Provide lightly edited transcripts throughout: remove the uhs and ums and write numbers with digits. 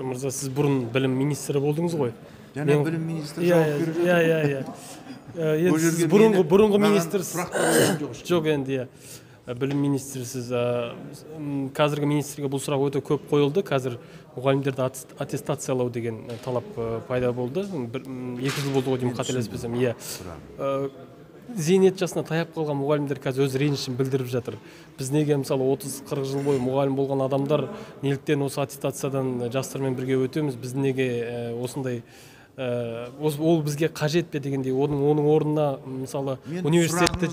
Мырза, сіз бұрын білім министрі болдыңыз ғой. Жаңа білім министрі жауап беріп жатыр. Иә. Енді сіз бұрынғы министрсіз. Жоқ енді, иә. Білім министрісіз. Қазіргі министрге бұл сұрақ өте көп қойылды. Қазір мұғалімдерді аттестациялау деген талап пайда болды. 2 жыл болды ғой деймін, қателеспесем. Иә. Зейнет жасына таяп қалған мұғалімдер қазір өз ренішін білдіріп жатыр. Біз неге, мысалы, 30-40 жыл бойы мұғалім болған адамдар неліктен осы аттестациядан жастармен бірге өтеміз, біз неге осындай, ол бізге қажет пе дегендей, оның орнына, мысалы, университетті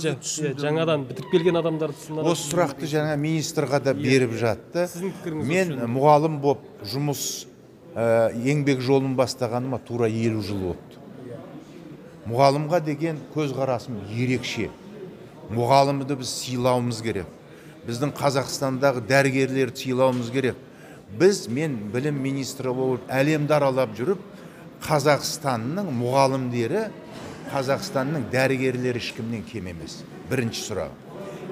жаңадан бітіріп келген адамдарды сынады. Осы сұрақты жаңа министрға да беріп жатты. Мен мұғалім боп жұмыс, еңбек жолын бастағаныма тура 50 жыл болды. Мұғалімға деген көзқарасым ерекше. Мұғалімді біз сыйлауымыз керек. Біздің Қазақстандағы дәрігерлерді сыйлауымыз керек. Мен білім министрі болып әлемді аралап жүріп, Қазақстанның мұғалімдері, Қазақстанның дәрігерлері ешкімнен кем емес. Бірінші сұрақ.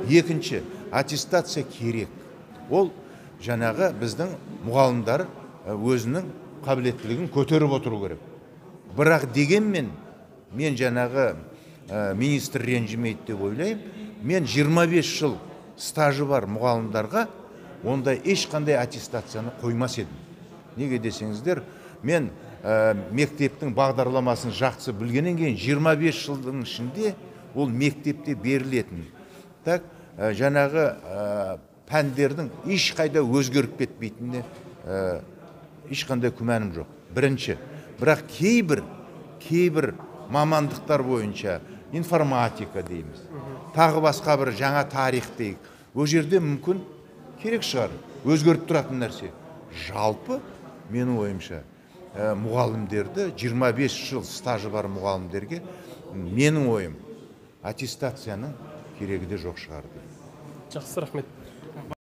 Екінші, аттестация керек. Ол жаңағы біздің мұғалімдер өзінің қабілеттілігін көтеріп отыру керек. Бірақ дегенмен мен жаңағы министр ренжімейді деп ойлаймын. Мен 25 жыл стажы бар мұғалімдарға ондай ешқандай аттестацияны қоймас едім. Неге десеңіздер, мен мектептің бағдарламасын жақсы білгеннен кейін 25 жылдың ішінде ол мектепте берілетін так жаңағы пәндердің ешқайда өзгеріп кетпейтініне ешқандай күмәнім жоқ. Бірінші, бірақ кейбір мамандықтар бойынша информатика дейміз, тағы басқа бір жаңа тарих дейік, ол жерде мүмкін керек шығар, өзгеріп тұратын нәрсе. Жалпы менің ойымша мұғалімдерді 25 жыл стажы бар мұғалімдерге менің ойым аттестацияның керегі де жоқ шығар деймін. Жақсы, рахмет.